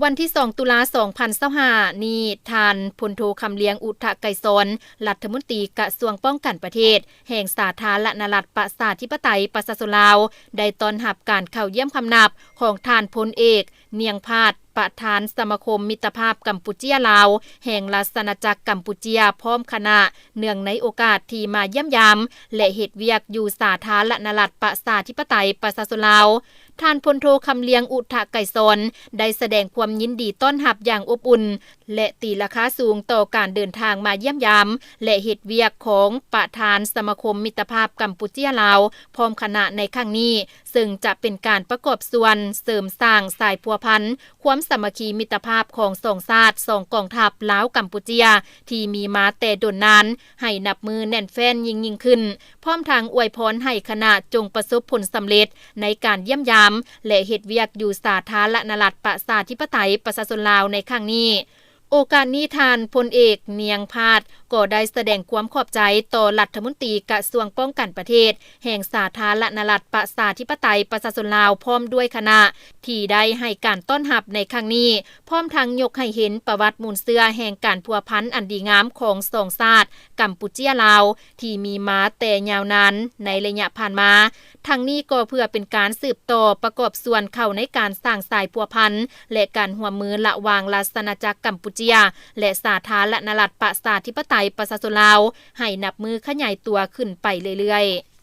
ວັນທີສອງ ຕຸລາ ສອງພັນຊາວຫ້ານີ້, ທ່ານ ພົນໂທ ຄຳລຽງ ອຸທະໄກສອນ ລັດຖະມົນຕີກະຊວງປ້ອງກັນປະເທດ ແຫ່ງສາທາລະນະລັດ ປະຊາທິປະໄຕ ປະຊາຊົນລາວ ໄດ້ຕ້ອນຮັບການເຂົ້າຢ້ຽມຄຳນັບຂອງທ່ານ ພົນເອກ ນຽງພາດ ປະທານສະມາຄົມມິດຕະພາບກຳປູເຈຍ-ລາວ ແຫ່ງລາຊະອານາຈັກກຳປູເຈຍ ພ້ອມຄະນະ, ເນື່ອງໃນໂອກາດທີ່ມາຢ້ຽມຢາມ ແລະ ເຮັດວຽກຢູ່ສາທາລະນະລັດ ປະຊາທິປະໄຕ ປະຊາຊົນລາວ. ທ່ານ ພົນໂທ ຄຳລຽງ ອຸທະໄກສອນ ໄດ້ສະແດງຄວາມຍິນດີຕ້ອນຮັບຢ່າງອົບອຸ່ນ ແລະ ຕີລາຄາສູງຕໍ່ການເດີນທາງມາຢ້ຽມຢາມ ແລະ ເຮັດວຽກຂອງປະທານສະມາຄົມມິດຕະພາບກຳປູເຈຍ-ລາວ ພ້ອມຄະນະໃນຄັ້ງນີ້, ເຊິ່ງຈະເປັນການປະກອບສ່ວນເສີມສ້າງສາຍພົວພັນ ຄວາມສາມັກຄີມິດຕະພາບຂອງສອງຊາດ, ສອງກອງທັບ ລາວ-ກຳປູເຈຍ ທີ່ມີມາແຕ່ດົນນານ ໃຫ້ນັບມື້ແໜ້ນແຟ້ນຍິ່ງໆຂຶ້ນ, ພ້ອມທັງອວຍພອນໃຫ້ຄະນະຈົ່ງປະສົບຜົນສຳເລັດໃນການຢ້ຽມຢາມ ແລະ ເຮັດວຽກຢູ່ສາທາລະນະລັດ ປະຊາທິປະໄຕ ປະຊາຊົນລາວໃນຄັ້ງນີ້. ໂອກາດນີ້, ທ່ານ ພົນເອກ ນຽງພາດ ກໍໄດ້ສະແດງຄວາມຂອບໃຈຕໍ່ລັດຖະມົນຕີກະຊວງປ້ອງກັນປະເທດ ແຫ່ງສາທາລະນະລັດ ປະຊາທິປະໄຕ ປະຊາຊົນລາວ ພ້ອມດ້ວຍຄະນະ ທີ່ໄດ້ໃຫ້ການຕ້ອນຮັບໃນຄັ້ງນີ້, ພ້ອມທັງຍົກໃຫ້ເຫັນປະຫວັດມູນເຊື້ອແຫ່ງການພົວພັນອັນດີງາມຂອງສອງຊາດ ກຳປູເຈຍ-ລາວ ທີ່ມີມາແຕ່ຍາວນານໃນໄລຍະຜ່ານມາ. ທັງນີ້ກໍເພື່ອເປັນການສືບຕໍ່ປະກອບສ່ວນເຂົ້າໃນການສ້າງສາຍພົວພັນ ແລະ ການຮ່ວມມືລະຫວ່າງລາຊະອານາຈັກກຳປູເຈຍ ແລະ ສາທາລະນະລັດ ປະຊາທິປະໄຕ ປະຊາຊົນລາວ ໃຫ້ນັບມື້ຂະຫຍາຍຕົວຂຶ້ນໄປເລື້ອຍໆ.